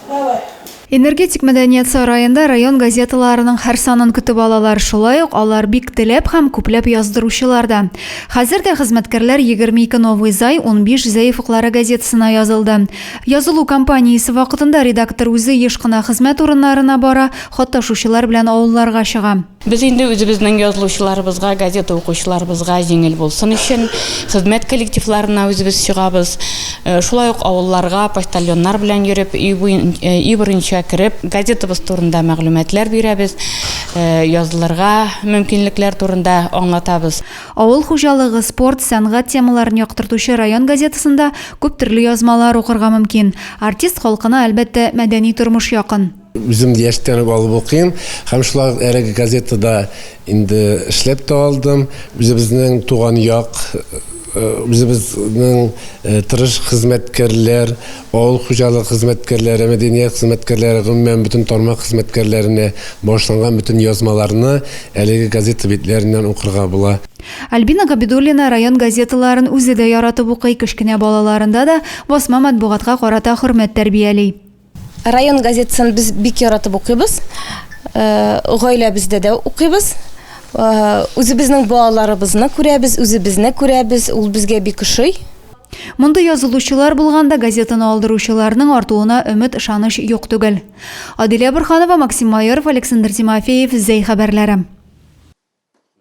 Давай. Энергетик мәдәният сараенда район газеталарының һәр санын көтеп алалар. Шулай ук алар бик теләп һәм күпләп яздыручылар да. Хәзер дә хезмәткәрләр 22 Новый Зай, 15 Зәй офыклары газетасына язылды. Язылу кампаниясе вакытында редактор үзе еш кына хезмәт урыннарына бара, хат ташучылар белән авылларга чыга. Без инде үзебезнең язылучыларыбызга, газета укучыларыбызга җиңел булсын өчен, хезмәт коллективларына үзебез чыгабыз. Э, шулай ук авылларга почтальоннар белән йөреп, өй буен, э, өй борынча кереп, газетабыз турында мәгълүматлар бирәбез, э, язылырга мөмкинлекләр турында аңлатабыз. Авыл хуҗалыгы, спорт, сәнгать темаларын яктыртучы район газетасында күп төрле язмалар укырга мөмкин. Артист халкына, әлбәттә, мәдәни тормыш якын. Үзем яшьтән үк алып укыйм һәм шулай ук әлеге газетада инде эшләп тә алдым. Үзебезнең туган як, э, үзебезнең э, тырыш хезмәткәрләр, авыл хуҗалыгы хезмәткәрләре, мәдәният хезмәткәрләре, гомумән бөтен тармак хезмәткәрләренә багышланган бөтен язмаларны әлеге газета битләреннән укырга була. Альбина Габидуллина район газеталарын үзе дә яратып укый, кечкенә балаларында да басма матбугатка карата хөрмәт тәрбияли. Район газетасын без бик яратып укыйбыз. Э, гаиләбездә дә укыйбыз. Э, үзебезнең балаларыбызны күрәбез, үзебезне күрәбез. Ул безгә бик ошый. Мондый язылучылар булганда газетаны алдыручыларның артуына өмет, ышаныч юк түгел. Адилә Борһанова, Максим Майоров, Александр Тимофеев, Зәй хәбәрләре.